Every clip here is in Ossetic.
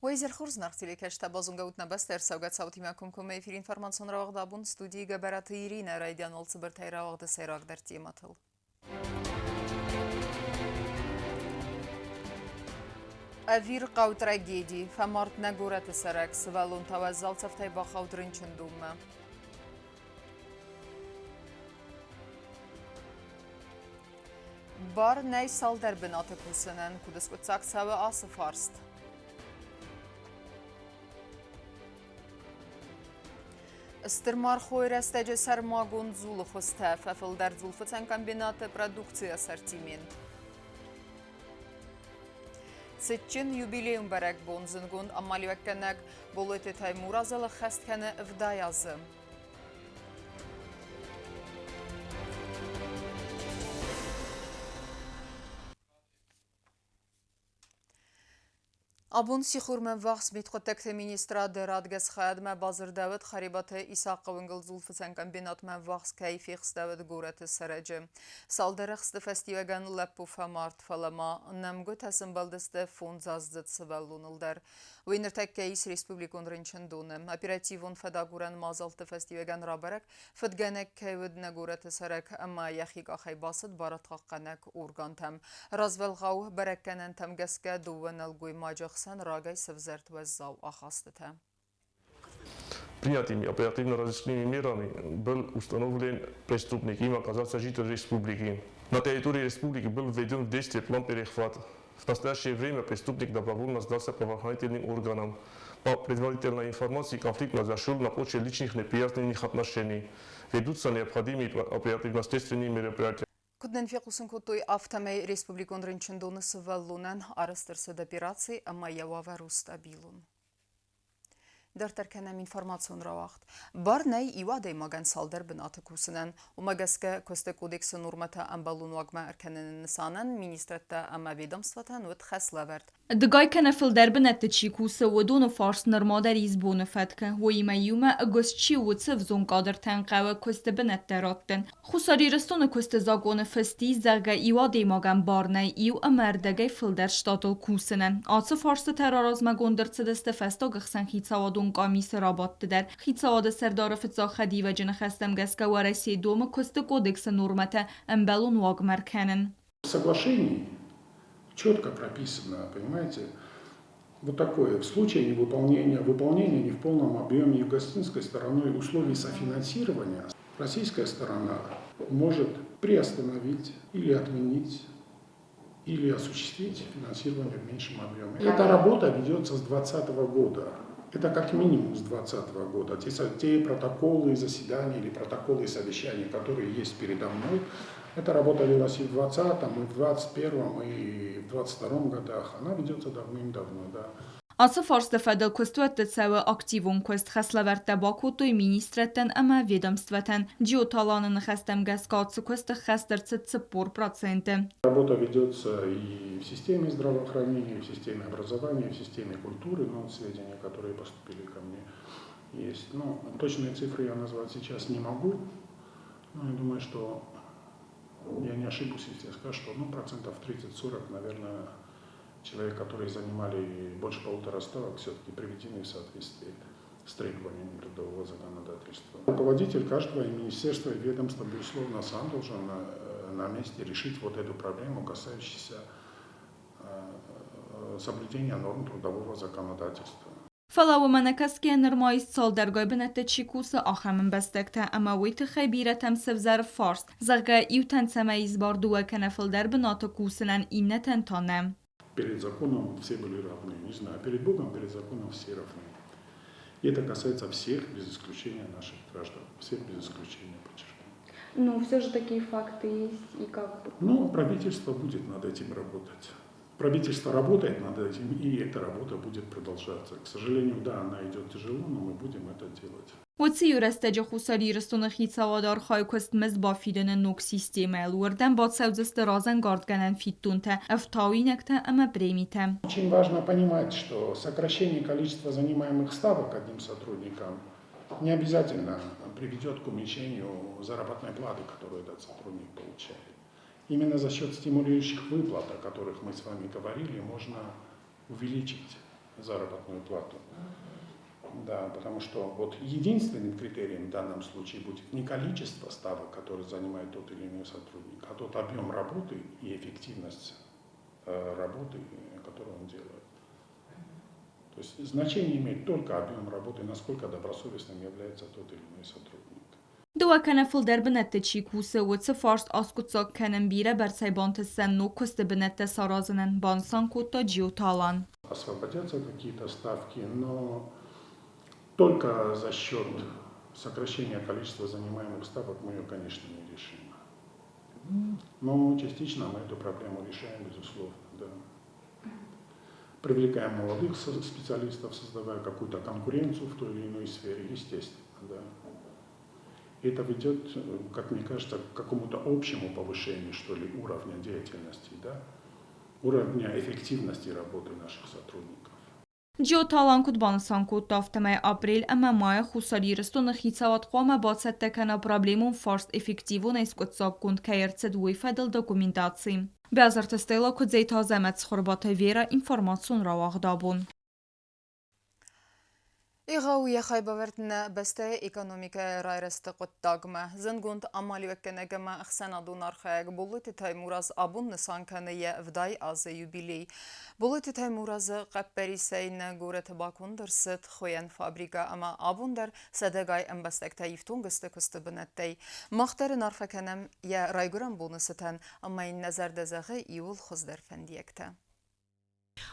Уӕ изӕр хорз, зынаргъ телекӕсджытӕ, базонгӕ ут нӕ бӕстӕ ӕрцӕугӕ цаутимӕ комкоммӕ эфир информацион рауагъд абон студийы Гӕбӕраты Иринӕ райдиан уал цыбыртӕй рауагъды сӕйрагдӕр темӕтыл. Ӕвирхъау трагеди. Фӕмард нӕ горӕты цӕрӕг сывӕллон та уӕззау цӕфтӕй бахауд рынчындонмӕ. Бар нӕй цалдӕр бынаты кусынӕн, куыд скъуыддзаг цӕуы ацы фарст. Стыр мархойы рӕстӕджы сӕрмагонд дзулы хуызтӕ фӕфылдӕр дзулфыцӕн комбинаты продукцийы ассортимент. Цытджын юбилейон бӕрӕгбон зындгонд амалиуӕггӕнӕг Боллоты Таймуразы ӕххӕст кӕны 70 азы. Абон сихормӕ ввахс мидхъуыддӕгты министрады радгӕс хайадмӕ бадзырдӕуыд Харебаты Исахъы уынгыл дзулфыцӕн комбинатмӕ ввахс кӕй фехстӕуыд горӕты цӕрӕджы. Цалдӕр ӕхсты фӕстиуӕгӕн лӕппу фӕмард, фӕлӕ ма нӕмгуытӕ сӕмбӕлдысты фондзаздзыд сывӕллоныл дӕр. Уый ныртӕккӕ ис республикон рынчындоны. Оперативон фӕдагурӕн мадзӕлтты фӕстиуӕгӕн рабӕрӕг, фыдгӕнӕг кӕй уыд нӕ горӕты цӕрӕг ӕмӕ йӕхи къахӕй бацыд барадхъахъхъӕнӕг органтӕм. Развӕлгъау бӕрӕггӕнӕнтӕм гӕсгӕ дыууӕ нӕлгоймаджы хсӕн рагӕй сӕвзӕрд уӕззау ахастытӕ. Принятыми оперативно-розыскными мерами был установлен преступник, им оказался житель республики. На территории республики был введен в действие план перехвата. В настоящее время преступник добровольно сдался правоохранительным органам. По предварительной информации, конфликт произошел на почве личных неприязненных отношений. Ведутся необходимые оперативно-следственные мероприятия. Куыд нын фехъусын кодтой, афтӕмӕй республикон рынчындоны сывӕллонӕн арӕзт ӕрцыд операци ӕмӕ йӕ уавӕр у стабилон. Дарддӕр кӕнӕм информацион рауагъд. Бар нӕй иу адӕймагӕн цалдӕр бынаты кусынӕн. Уымӕ гӕсгӕ куысты кодексы нормӕтӕ ӕмбӕлон уагмӕ ӕркӕныны нысанӕн министрӕдтӕ ӕмӕ ведомствотӕн уыд хӕслӕвӕрд. Дыгай кӕнӕ фылдӕр бынӕтты чи кусы, уыдоны фарст нырма дӕр ис боны фӕткы. Уыимӕ иумӕ ӕгуыст чи у, уыцы ӕвзонг кадртӕн хъӕуы куысты бынӕттӕ раттын. Хуссар Ирыстоны куысты законы фыст ис, зӕгъгӕ, иу адӕймагӕн бар нӕй иу ӕмӕ ӕрдӕгӕй фылдӕр штатыл кусынӕн. Ацы фарстытӕ раразмӕгонд ӕрцыдысты фӕстаг ӕхсӕнхицауадон къамисы рабадты дӕр. Хицауады сӕрдары фыццаг хӕдивӕджы ныхӕстӕм гӕсгӕ Уӕрӕсейы домы куысты кодексы нормӕтӕ ӕмбӕлон уагмӕ ӕркӕнын. В соглашении четко прописано, понимаете, вот такое. В случае невыполнения, выполнения не в полном объеме югостинской стороной условий софинансирования, российская сторона может приостановить или отменить или осуществить финансирование в меньшем объеме. Эта работа ведется с 2020 года. Это как минимум с 2020 года. Те протоколы заседаний или протоколы совещаний, которые есть передо мной, эта работа велась и в 2020, и в 2021, и в 2022 годах. Она ведется давным-давно, да. Ацы фарсты фӕдыл куыстуӕтты цӕуы активон куыст, хӕслӕвӕрдтӕ бакодтой министрӕдтӕн ӕмӕ ведомствӕтӕн. Джиоты Аланы ныхӕстӕм гӕсгӕ ацы куысты ххӕст ӕрцыд 40%. Работа ведется и в системе здравоохранения, и в системе образования, и в системе культуры, но сведения, которые поступили ко мне, есть. Но точные цифры я назвать сейчас не могу, но я думаю, что я не ошибусь, если я скажу, что процентов 30-40, наверное, человек, которые занимали больше полутора ставок, все-таки приведены в соответствии с требованиями трудового законодательства. Руководитель каждого и министерства, и ведомства, безусловно, сам должен на месте решить вот эту проблему, касающуюся соблюдения норм трудового законодательства. Фӕлӕ уымӕ нӕкӕсгӕйӕ нырма ис цалдӕргай бынӕтты чи кусы, ахӕм ӕмбӕстӕгтӕ ӕмӕ уый тыххӕй бирӕтӕм сӕвзӕры фарст, зӕгъгӕ, иутӕн цӕмӕй ис бар дыууӕ кӕнӕ фылдӕр бынаты кусынӕн, иннӕтӕн та нӕ. Перед законом все были равны. Не знаю, перед Богом, перед законом все равны. И это касается всех, без исключения наших граждан. Всех без исключения, подчеркну. Ну, все же такие факты есть, и как? Ну, правительство будет над этим работать. Правительство работает над этим, и эта работа будет продолжаться. К сожалению, да, она идет тяжело, но мы будем это делать. Уыцы иу рӕстӕджы Хуссар Ирыстоны хицауад архайы куыстмызд бафидыны ног системӕйыл. Уырдӕм бацӕудзысты разӕнгардгӕнӕн фиддонтӕ, ӕфтауинӕгтӕ ӕмӕ премитӕ. Очень важно понимать, что сокращение количества занимаемых ставок одним сотрудником не обязательно приведет к уменьшению заработной платы, которую этот сотрудник получает. Именно за счет стимулирующих выплат, о которых мы с вами говорили, можно увеличить заработную плату. Да, потому что вот единственным критерием в данном случае будет не количество ставок, которые занимает тот или иной сотрудник, а тот объем работы и эффективность работы, которую он делает. То есть значение имеет только объем работы, насколько добросовестным является тот или иной сотрудник. Дыууӕ кӕнӕ фылдӕр бынӕтты чи кусы, уыцы фарст аскъуыддзаг кӕнын бирӕ бӕрцӕй бантысдзӕн ног куысты бынӕттӕ саразынӕн, банысан кодта Джиоты Алан. Освободятся какие-то ставки, но только за счет сокращения количества занимаемых ставок мы ее, конечно, не решим. Но частично мы эту проблему решаем, безусловно, да. Привлекаем молодых специалистов, создавая какую-то конкуренцию в той или иной сфере, естественно, да. Это ведет, как мне кажется, к какому-то общему повышению, что ли, уровня деятельности, да, уровня эффективности работы наших сотрудников. Джиоты Алан куыд банысан кодта, афтӕмӕй апрель ӕмӕ майы Хуссар Ирыстоны хицауад хъуамӕ бацӕттӕ кӕна проблемон фарст эффективонӕй скъуыддзаггонд кӕй ӕрцыд, уый фӕдыл документаци. Бязырты Стелла, Куыдзейты Азӕмӕт, Цхуырбаты Вера, информацион рауагъд абон. Егъау йӕ хайбавӕрд нӕ бӕстӕйы экономикӕйы райрӕзты хъуыддагмӕ. Зындгонд амалиуӕггӕнӕг ӕмӕ ӕхсӕнадон архайӕг Боллоты Таймураз абон нысан кӕны йӕ 70 азы юбилей. Боллоты Таймуразы хъӕппӕрисӕй нӕ горӕты баконд ӕрцыд хуыйӕн фабрикӕ ӕмӕ абон дӕр сӕдӕгай ӕмбӕстӕгтӕ ифтонг сты куысты бынӕттӕй. Мах дӕр ын арфӕ кӕнӕм йӕ райгуырӕн боны цытӕн ӕмӕ йын нӕ зӕрдӕ зӕгъы иууыл хуыздӕр фӕндиӕгтӕ.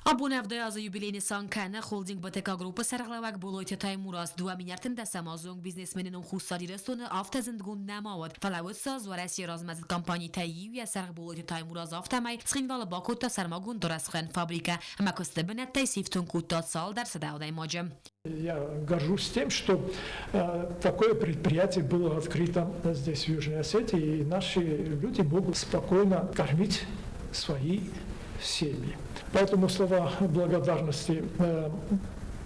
Абон 70 азы юбилей нысан кӕны холдинг БТК Группы сӕргълӕууӕг Болойты Таймураз. 2013 азы онг бизнесмены ном Хуссар Ирыстоны афтӕ зындгонд нӕма уыд, фӕлӕ уыцы аз Уӕрӕсейы размӕдзыд компанитӕй иу йӕ сӕргъ Болойты Таймураз афтӕмӕй Цхинвалы бакодта сӕрмагонд дорӕсхуыйӕн фабрикӕ ӕмӕ куысты бынӕттӕй сифтонг кодта цалдӕр сӕдӕ адӕймаджы. Я горжусь тем, что такое предприятие было открыто здесь, в Южной Осетии, и наши люди могут спокойно кормить свои семьи. Поэтому слова благодарности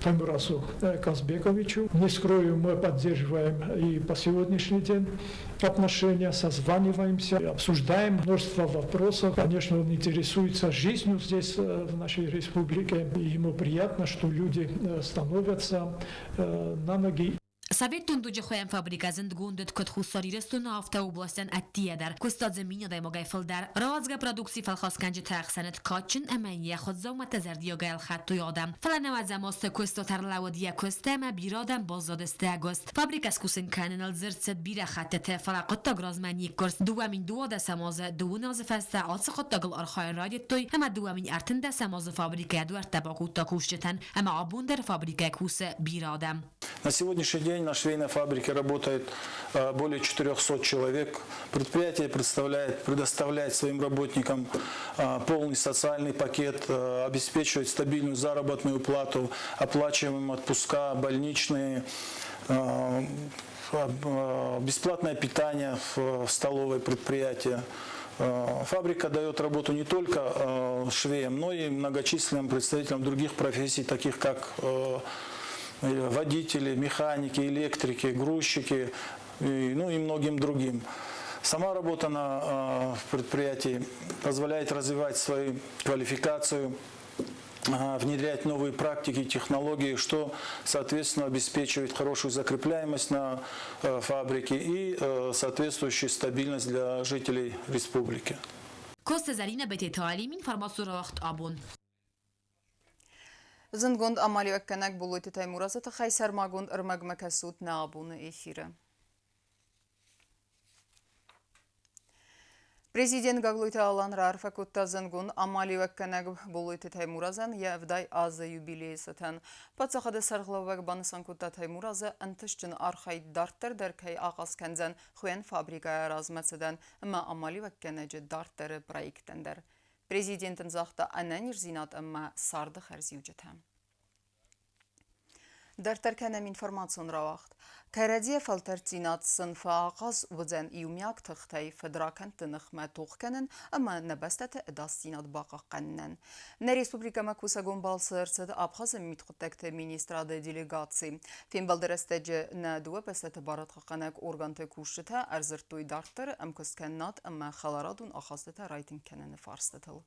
Таймурасу Казбековичу. Не скрою, мы поддерживаем и по сегодняшний день отношения, созваниваемся, обсуждаем множество вопросов. Конечно, он интересуется жизнью здесь, в нашей республике. И ему приятно, что люди становятся на ноги. Советон дуджы хуыйӕн фабрикӕ зындгонд уыд куыд Хуссар Ирыстоны, афтӕ областӕн ӕддейӕ дӕр. Куыста дзы мин адӕймагӕй фылдӕр. Рауадзгӕ продукци фӕлхасгӕнджыты ӕхсӕн уыд кадджын ӕмӕ йын йӕ хуыддзаумӕттӕ зӕрдиагӕй ӕлхӕдтой адӕм. Фӕлӕ нӕуӕдзӕм азты куыстуат ӕрлӕууыд йӕ куысты ӕмӕ бирӕ адӕм баззадысты ӕгуыст. Фабрикӕ скусын кӕныныл дзырд цыд бирӕ хӕттыты, фӕлӕ хъуыддаг размӕ никкуырст. 2012 азы, дыууын азы фӕстӕ ацы хъуыддагыл архайын райдыдтой ӕмӕ 2013 азы фабрикӕйы дуӕрттӕ бакодта кусджытӕн ӕмӕ абон дӕр фабрикӕйы кусы бирӕ адӕм. На сегодняшний день на швейной фабрике работает более 400 человек. Предприятие предоставляет своим работникам полный социальный пакет, обеспечивает стабильную заработную плату, оплачиваем отпуска, больничные, бесплатное питание в столовой предприятия. Фабрика дает работу не только швеям, но и многочисленным представителям других профессий, таких как водители, механики, электрики, грузчики, ну и многим другим. Сама работа на предприятии позволяет развивать свою квалификацию, внедрять новые практики, технологии, что, соответственно, обеспечивает хорошую закрепляемость на фабрике и соответствующую стабильность для жителей республики. Коцты Зӕринӕ, Бететы Алим, информацион рауагъд Абон. Зындгонд амалиуӕггӕнӕг Болойты Таймуразы тыххӕй сӕрмагонд ӕрмӕгмӕ кӕсут нӕ абоны эфиры. Президент Гаглойты Алан раарфӕ кодта зындгонд амалиуӕггӕнӕг Болойты Таймуразӕн йӕ 70 азы юбилейы цытӕн. Паддзахады сӕргълӕууӕг банысан кодта Таймуразы ӕнтыстджын архайд дарддӕр дӕр кӕй ахъаз кӕндзӕн хуыйӕн фабрикӕйы размӕцыдӕн ӕмӕ амалиуӕггӕнӕджы дарддӕры проекттӕн дӕр. Президент ын загъта ӕнӕниздзинад ӕмӕ царды хӕрзиуджытӕ. Дарддӕр кӕнӕм информацион рауагъд. Кӕрӕдзийӕ фӕлтӕрддзинад сын фӕахъаз уыдзӕн иумиаг тыхтӕй фыдракӕндты ныхмӕ тох кӕнын ӕмӕ нӕ бӕстӕты ӕдасдзинад бахъахъхъӕнынӕн. Нӕ республикӕмӕ кусӕгон балцы ӕрцыд Абхазы мидхъуыддӕгты министрады делегаци. Фембӕлды рӕстӕджы нӕ дыууӕ бӕстӕты барадхъахъхъӕнӕг органты кусджытӕ ӕрдзырдтой дарддӕры ӕмкуысткӕнынад ӕмӕ хӕларадон ахастытӕ райтынг кӕныны фарстытыл.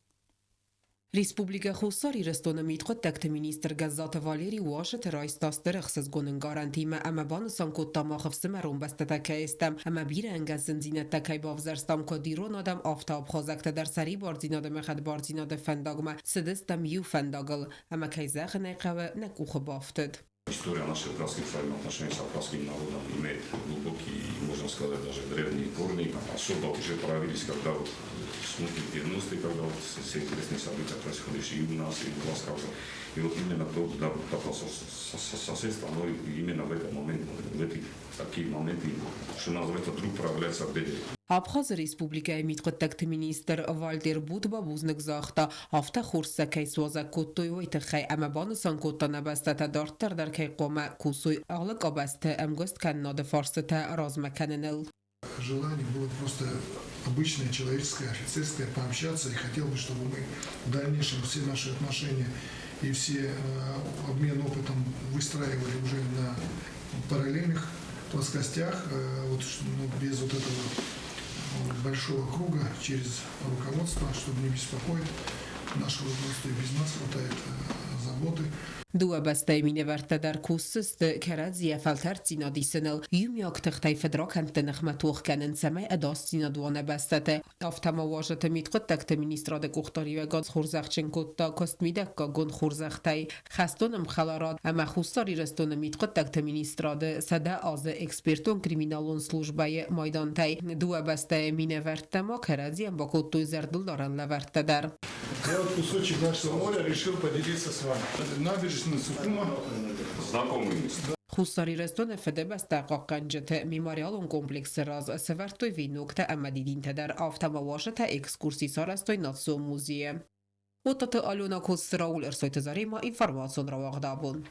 Республикӕ Хуссар Ирыстоны мидхъуыддӕгты министр Гӕззаты Валери Уазиты райста стыр ӕхсызгон ӕнкъарӕнтимӕ ӕмӕ банысан кодта, мах ӕфсымӕрон бӕстӕтӕ кӕй стӕм ӕмӕ бирӕ ӕнгӕс зындзинӕдтӕ кӕй бавзӕрстам куыд ирон адӕм, афтӕ абхазӕгтӕ дӕр сӕрибардзинад ӕмӕ хӕдбардзинады фӕндагмӕ цыдыстӕм иу фӕндагыл ӕмӕ, кӕй зӕгъын ӕй хъӕуы, нӕ къухы бафтыд. История наших братских взаимоотношений с абхазским народом имеет глубокие, можно сказать, даже древние корни. Особо уже проявились, когда вот смутные 90-е, когда вот все интересные события происходили и у нас, и у вас как бы. И вот именно то, да, такое соседство, оно именно в этот момент, в эти такие моменты, что называется, вдруг проявляется в беде. Абхазы Республикӕйы мидхъуыддӕгты министр Вальдер Бутба бузныг загъта, афтӕ хорз сӕ кӕй суазӕг кодтой, уый тыххӕй ӕмӕ банысан кодта, нӕ бӕстӕтӕ дарддӕр дӕр кӕй хъуамӕ кусой алы къабӕзты ӕмгуысткӕнынады фарстытӕ размӕ кӕныныл. Желание было просто обычное, человеческое, офицерское, пообщаться. И хотел бы, чтобы мы в дальнейшем все наши отношения и все обмен опытом выстраивали уже на параллельных плоскостях, вот, ну, без вот этого большого круга через руководство, чтобы не беспокоить наше руководство, и без нас хватает заботы. Дыууӕ бӕстӕйы минӕвӕрттӕ дӕр кусдзысты кӕрӕдзийӕ фӕлтӕрддзинад исыныл, иумиаг тыхтӕй фыдракӕндты ныхмӕ тох кӕнын, цӕмӕй ӕдасдзинад уа нӕ бӕстӕты. Афтӕ ма Уазаты мидхъуыддӕгты министрады къухдариуӕгад схорзӕхджын кодта куыстмидӕггагон хорзӕхтӕй Хӕстон ӕмхӕларад ӕмӕ Хуссар Ирыстоны мидхъуыддӕгты министрады 100 азы экспертон-криминалон службӕйы майдантӕй. Дыууӕ бӕстӕйы минӕвӕрттӕ ма кӕрӕдзийӕн бакодтой зӕрдылдарӕн лӕвӕрттӕ дӕр. Я вот кусочек нашего моря решил поделиться с вами. Набережная Сухума. Знакомый место. Хуссар Ирыстоны Фыдыбӕстӕ хъахъхъӕнджыты мемориалон комплексы раз сӕвӕрдтой веноктӕ ӕмӕ дидинтӕ дӕр, афтӕ ма уазджытӕ экскурси сарӕзтой национ музейы. Оттаты Алена Коцты Рауль, Ӕрсойты Заремӕ, информацион рауагъд абон.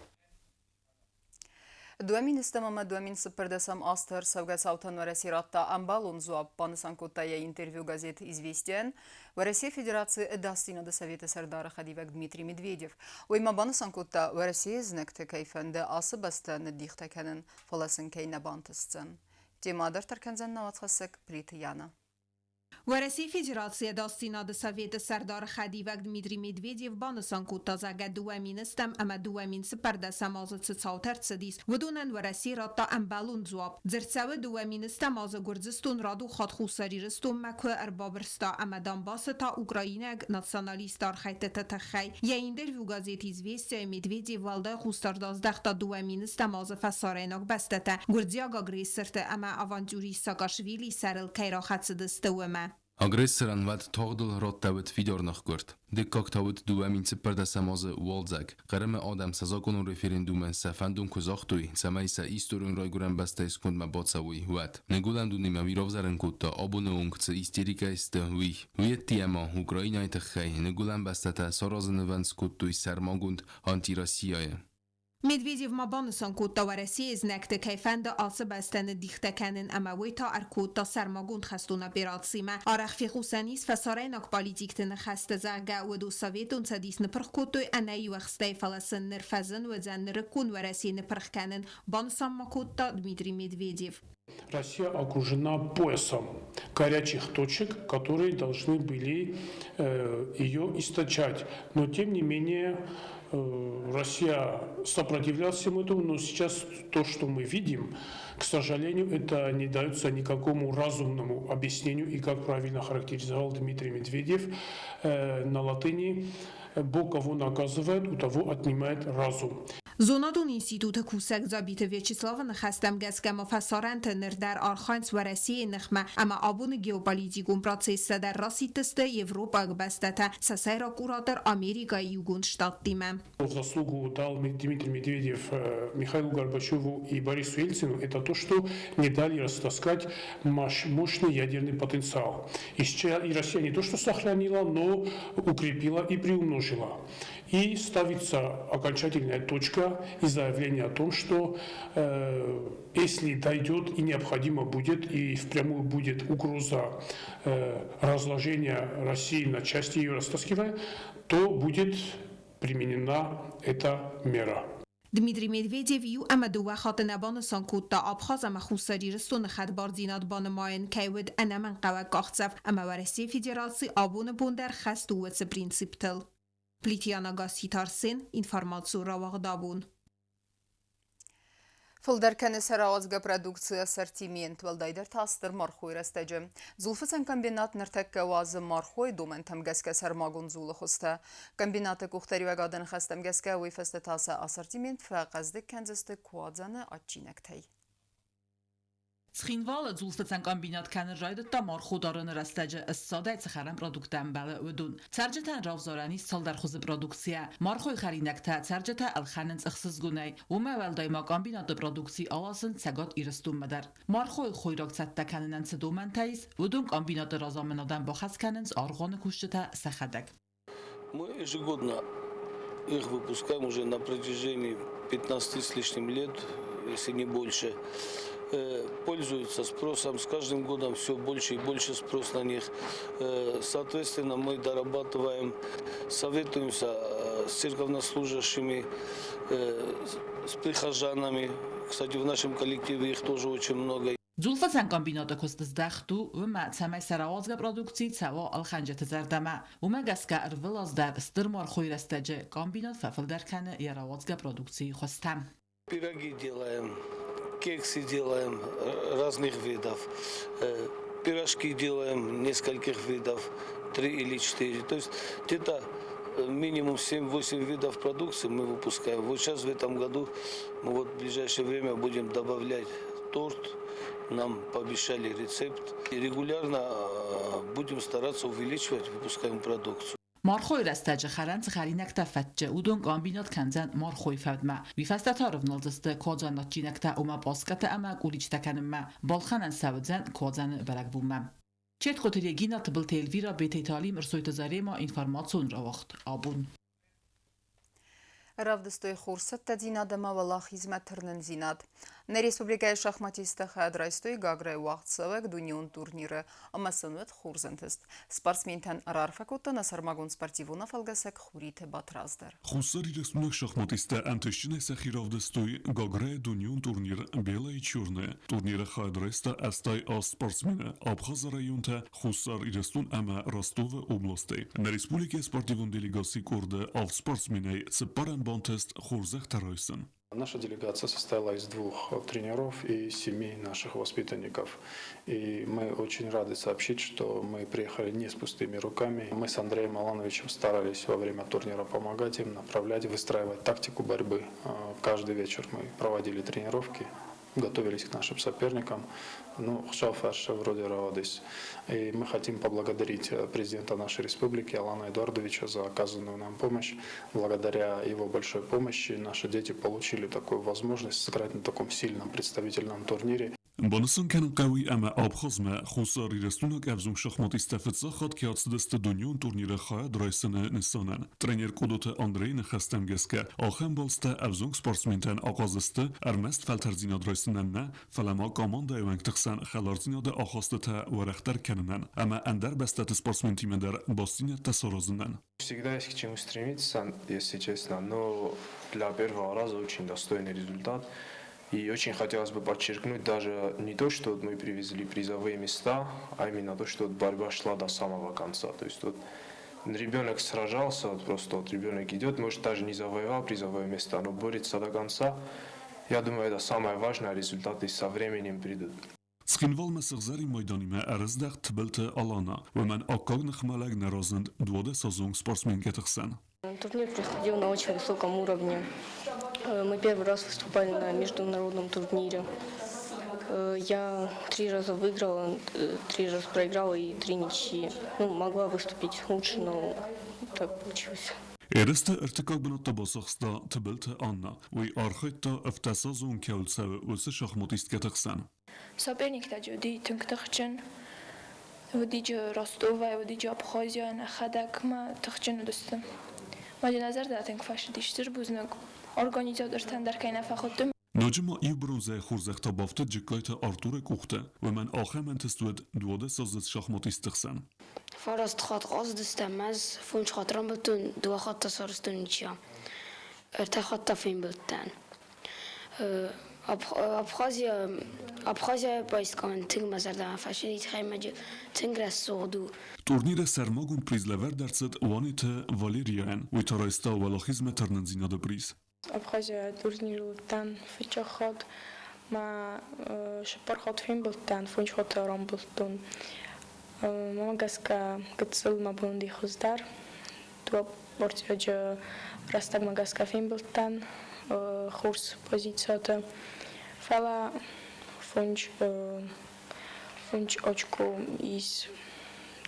2010 ӕмӕ 2014 азты ӕрцӕугӕ цаутӕн Уӕрӕсе радта ӕмбӕлон дзуапп, банысан кодта йӕ интервью газет «Известия-йӕн» Уӕрӕсейы Федерацийы Ӕдасдзинады Советы сӕрдары хӕдивӕг Дмитрий Медведев. Уый ма банысан кодта, Уӕрӕсейы знӕгты кӕй фӕнды ацы бӕстӕ ныддихтӕ кӕнын, фӕлӕ сын кӕй нӕ бантысдзӕн. Темӕ дарддӕр кӕндзӕн нӕ уацхӕссӕг Плиты Яна. Уӕрӕсейы Федерацийы Ӕдасдзинады Советы сӕрдары хӕдивӕг Дмитрий Медведев банысан кодта, зӕгъгӕ, 2010 ӕмӕ 2014 азы цы цаутӕ ӕрцыдис, уыдонӕн Уӕрӕсе радта ӕмбӕлон дзуапп. Дзырд цӕуы 2010 азы Гуырдзыстон радон хатт Хуссар Ирыстонмӕ куы ӕрбабырста ӕмӕ Донбассы та украинаг националистты архӕйдтыты тыххӕй. Йӕ интервью газет «Известия» Медведев уӕлдай хъусдард аздӕхта 2010 азы фӕсарӕйнаг бӕстӕтӕ гуырдзиаг агрессорты ӕмӕ авантюрист Саакашвилийы сӕрыл кӕй рахӕцыдысты, уымӕ. Агрессорӕн уӕд тагъдыл радтӕуыд фидар ныхкъуырд. Дыккаг та уыд 2014 азы уалдзӕг. Хъырымы адӕм сӕ закъонон референдумӕн сӕ фӕндон куы загътой, цӕмӕй сӕ историон райгуырӕн бӕстӕйы скондмӕ бацӕуой, уӕд. Ныгуылӕн дунемӕ уый равзӕрын кодта, абоны онг цы истерикӕ сты, уый. Уый ӕдде ма Украинӕйы тыххӕй ныгуылӕн бӕстӕтӕ саразынывӕнд скодтой сӕрмагонд антироссияйы. Медведев ма банысан кодта, Уӕрӕсейы знӕгты кӕй фӕнды ацы бӕстӕ ныддихтӕ кӕнын ӕмӕ уый та ӕркодта сӕрмагонд хӕстон операцимӕ. Арӕх фехъусӕн ис фӕсарӕйнаг политикты ныхӕстӕ, зӕгъгӕ, уыдон Советон Цӕдис ныпырх кодтой ӕнӕ иу ӕхстӕй, фӕлӕ сын ныр фӕзын уыдзӕн нырыккон Уӕрӕсе ныпырх кӕнын, банысан ма кодта Дмитрий Медведев. Россия окружена поясом горячих точек, которые должны были ее источать. Но тем не менее Россия сопротивлялась всему этому, но сейчас то, что мы видим, к сожалению, это не дается никакому разумному объяснению. И как правильно характеризовал Дмитрий Медведев на латыни, Бог кого наказывает, у того отнимает разум. Зонадон институты кусӕг Дзабиты Вячеславы ныхӕстӕм гӕсгӕ ма фӕсарӕнты ныр дӕр архайынц Уӕрӕсейы ныхмӕ ӕмӕ абоны геополитикон процесстӕ дӕр расидтысты европаг бӕстӕтӕ сӕ сӕйраг куратор Америкӕйы Иугонд Штаттимӕ. Заслугу дал Дмитрий Медведев Михаилу Горбачеву и Борису Ельцину, это то, что не дали растаскать мощный ядерный потенциал. И Россия не то что сохранила, но укрепила и приумножила. И ставится окончательная точка и заявление о том, что если дойдет и необходимо будет, и впрямую будет угроза разложения России на части, ее растаскивая, то будет применена эта мера. Дмитрий Медведев иу ӕмӕ дыууӕ хатты нӕ банысан кодта Абхаз ӕмӕ Хуссар Ирыстоны хӕдбардзинад банымайын кӕй уыд ӕнӕмӕнгхъӕуӕг къахдзӕф ӕмӕ Уӕрӕсейы Федераци абоны бон дӕр хӕст у уыцы принциптыл. Плиты Яна Гасситы Арсен, информацион рауагъд абон. Фылдӕр кӕны сӕ рауадзгӕ продукцийы ассортимент, уӕлдайдӕр та стыр мархойы рӕстӕджы. Дзулфыцӕн комбинат ныртӕккӕ уадзы мархойы домӕнтӕм гӕсгӕ сӕрмагонд дзулы хуызтӕ. Комбинаты къухдариуӕгады ныхӕстӕм гӕсгӕ уый фӕстӕ та сӕ ассортимент фӕхъӕздыг кӕндзысты куадзӕны адджинӕгтӕй. Цхинвалы дзулфыцӕн комбинат кӕнын райдыдта мархо дарыны рӕстӕджы ссадӕй цы хӕрӕн продукттӕ ӕмбӕлы, уыдон. Цӕрджытӕн равзарӕн ис цалдӕр хуызы продукцийӕ. Мархойы хӕринӕгтӕ цӕрджытӕ ӕлхӕнынц ӕхсызгонӕй. Уымӕй уӕлдай ма комбинаты продукци аласынц Цӕгат Ирыстонмӕ дӕр. Мархойы хойраг цӕттӕ кӕнынӕн цы домӕнтӕ ис, уыдон комбинаты разамынадӕн бахӕс кӕнынц аргъуаны кусджытӕ сӕхӕдӕг. Мы ежегодно их выпускаем уже на протяжении 15 с лишним лет, если не больше. Пользуются спросом, с каждым годом все больше и больше спрос на них. Соответственно, мы дорабатываем, советуемся с церковнослужащими, с прихожанами. Кстати, в нашем коллективе их тоже очень много. Дзулфыцӕн комбинаты куыст здӕхт у уымӕ, цӕмӕй сӕ рауадзгӕ продукци цӕуа ӕлхӕнджыты зӕрдӕмӕ. Уымӕ гӕсгӕ ӕрвылаз дӕр стыр мархойы рӕстӕджы комбинат фӕфылдӕр кӕны йӕ рауадзгӕ продукцийы хуызтӕ. Пироги делаем, кексы делаем разных видов, пирожки делаем нескольких видов, три или четыре. То есть где-то минимум 7-8 видов продукции мы выпускаем. Вот сейчас в этом году мы вот в ближайшее время будем добавлять торт. Нам пообещали рецепт. И регулярно будем стараться увеличивать выпускаемую продукцию. Мархойы рӕстӕджы хӕрӕн цы хӕринӕгтӕ фӕтчы, уыдон комбинат кӕндзӕн мархойы фӕудмӕ. Уый фӕстӕ та рывналдзысты куадзӕн адджинӕгтӕ, ома пъаскӕтӕ ӕмӕ къуличтӕ кӕнынмӕ. Балхӕнӕн сӕ уыдзӕн куадзӕны бӕрӕгбонмӕ. Четхъоты Регина, Тыбылты Эльвира, Бететы Алим, Рсойты Зарема, информацион рауагъд абон. Равдыстой хурцӕттӕдзинад ӕмӕ уӕлахизмӕ тырнындзинад. Нӕ республикӕйы шахматисттӕ хайад райстой Гагрӕйы уагъдцӕуӕг дунеон турниры ӕмӕ сын уыд хорз ӕнтыст. Спортсментӕн раарфӕ кодта нӕ сӕрмагонд спортивон афӕлгӕсӕг Хуриты Батрадз дӕр. Хуссар шахматисттӕ ӕнтыстджынӕй сӕхи равдыстой Гагрӕйы дунеон турнир «Белое и черное». Турниры хайад райста 88 спортсмены Абхазы районтӕ, Хуссар Ирыстон ӕмӕ Ростовы областӕй. Нӕ республикӕйы спортивон делегацийы къорды авд спортсменӕй цыппӕрӕм бантыст хорзӕхтӕ райсын. Наша делегация состояла из двух тренеров и семи наших воспитанников. И мы очень рады сообщить, что мы приехали не с пустыми руками. Мы с Андреем Алановичем старались во время турнира помогать им, направлять, выстраивать тактику борьбы. Каждый вечер мы проводили тренировки, готовились к нашим соперникам. Ну, фарс вроде рауадис. И мы хотим поблагодарить президента нашей республики Алана Эдуардовича за оказанную нам помощь. Благодаря его большой помощи наши дети получили такую возможность сыграть на таком сильном представительном турнире. Банысан кӕнын хъӕуы ӕмӕ Абхазмӕ хуссарирыстойнаг ӕвзонг шахматисттӕ фыццаг хатт кӕй ацыдысты дунеон турниры хайад райсыны нысанӕн. Тренер Къодоты Андрейы ныхӕстӕм гӕсгӕ, ахӕм балцтӕ ӕвзонг спортсментӕн ахъаз сты ӕрмӕст фӕлтӕрддзинад райсынӕн нӕ, фӕлӕ ма командӕйы уӕнгты хсӕн хӕлардзинады ахастытӕ уӕрӕхдӕр кӕнынӕн ӕмӕ ӕндӕр бӕстӕты спортсментимӕ дӕр бастдзинӕдтӕ саразынӕн. Всегда есть к чему стремиться, если честно, но для первого раза очень достойный результат. И очень хотелось бы подчеркнуть даже не то, что вот мы привезли призовые места, а именно то, что вот борьба шла до самого конца. То есть вот ребенок сражался, вот просто вот ребенок идет, может, даже не завоевал призовое место, но борется до конца. Я думаю, это самое важное, результаты со временем придут. Цхинвалмӕ сыгъзӕрин майданимӕ ӕрыздӕхт Тыбылты Алана. Уымӕн аккаг ныхмӕлӕг нӕ разынд 12-азон спортсменкӕты хсӕн. Турнир проходил на очень высоком уровне. Мы первый раз выступали на международном турнире. Я три раза выиграла, три раза проиграла и три ничьи. Ну, могла выступить лучше, но так получилось. Ерысты ӕртыккаг бынат бацахста Тыбылты Анна. Уый архайдта ӕвддӕсазон кӕуыл цӕуы, уыцы шахматисткӕты хсӕн. Соперниктӕ уыди тынг тыхджын. Уыди Ростовӕй, уыди Абхазийӕ, нӕхӕдӕг ма тыхджын уыдысты. Мӕ зӕрдӕ тынг фӕцыдис, стыр бузныг организатортӕн дӕр кӕй нӕ фӕхуыдтой. Ноджы ма иу бронзӕйы хорзӕх та бафтыд Джыккайты Артуры къухты. Уымӕн ахӕм ӕнтыст уыд 12-аздзыд шахматисты хсӕн. Фараст хатт хъазыдыстӕм ӕз, фондз хатт рамбылдтон, дыууӕ хатт та сарӕзтон ничья. Ӕртӕ хатт та фембылдтӕн. Абхазия Абхазияйы поездкӕмӕн тынг мӕ зӕрдӕмӕ фӕцыди, тыхӕй тынг рӕсугъд у. Турниры сӕрмагонд приз лӕвӕрд ӕрцыд Уанеты Валерияйӕн. Уый та райста Уӕлахизмӕ тырнындзинады приз. Абхазияйы турнирыл уыдтӕн фыццаг хатт. Мӕ цыппар хатт фембӕлдтӕн, фондз хатты рамбылдтон. Мӕнмӕ гӕсгӕ гыццыл мӕ бон уыди хуыздӕр. Дыууӕ бортиаджы рӕстӕгмӕ гӕсгӕ фембӕлдтӕн хорз позициты. Фӕлӕ фондз очко из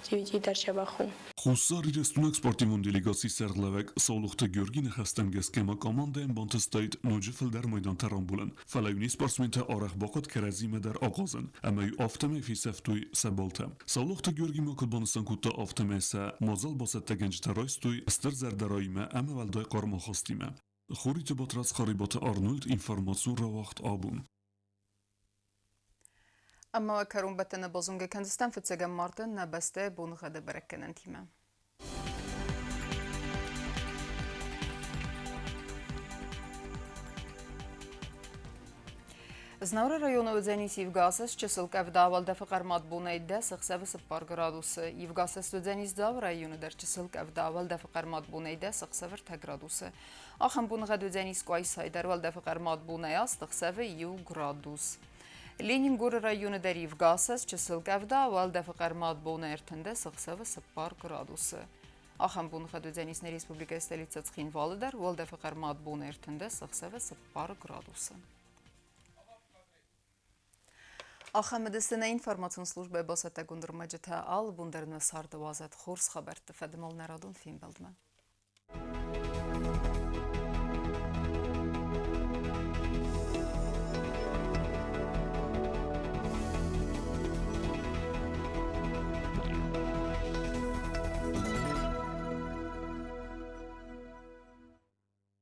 девяти дӕр дзӕбӕх у. Хуссар Ирыстонаг спортивон делегацийы сӕргълӕууӕг Саулохты Георгийы ныхӕстӕм гӕсгӕ ма командӕйӕн бантыстаид ноджы фылдӕр майдантӕ рамбулын, фӕлӕ-иу не спортсментӕ арӕх бахъуыд кӕрӕдзимӕ дӕр ахъазын, ӕмӕ-иу афтӕмӕй фесӕфтой сӕ балтӕ. Саулохты Георги ма куыд банысан кодта, афтӕмӕй сӕ мадзал бацӕттӕгӕнджытӕ райстой стыр зӕрдӕраимӕ ӕмӕ уӕлдай хъарм ахастимӕ. Хуриты Батрадз Харебаты Арнольд информацион рауагъд абон. Ӕмӕ кӕронбӕттӕны базонгӕ кӕндзыстӕм фыццӕгӕм марты нӕ бӕстӕйы боныгъӕды бӕрӕггӕнӕнтимӕ. Знауыры районы уыдзӕнис Ивгасы чысыл къӕвда уӕлдӕфы хъӕрмад бонӕй 10 ӕхсӕвы 4 градусы. Ивгасы уыдзӕнис Дзауы районы дӕр чысыл къӕвда уӕлдӕфы хъӕрмад бонӕй 10 ӕхсӕвы 3 градусы. Ахӕм боныгъӕд уыдзӕнис Къуайсайы дӕр уӕлдӕфы хъӕрмад бонӕй 8 ӕхсӕвы 1 градус. Ленингоры районы дӕр Ивгасы чысыл къӕвда уӕлдӕфы хъӕрмад бонӕй 13 ӕхсӕвы 4 градусы. Ахӕм боныгъӕд уыдзӕнис нӕ республикӕйы столицӕ Цхинвалы дӕр уӕлдӕфы хъӕрмад бонӕй 13 ӕхсӕвы 4 градусы. Ахӕм уыдысты нӕ информацион службӕйы бацӕттӕгонд ӕрмӕджытӕ. Алы бон дӕр нӕ царды уадзӕд хорз хабӕртты фӕдыл нӕ радон фембӕлдмӕ.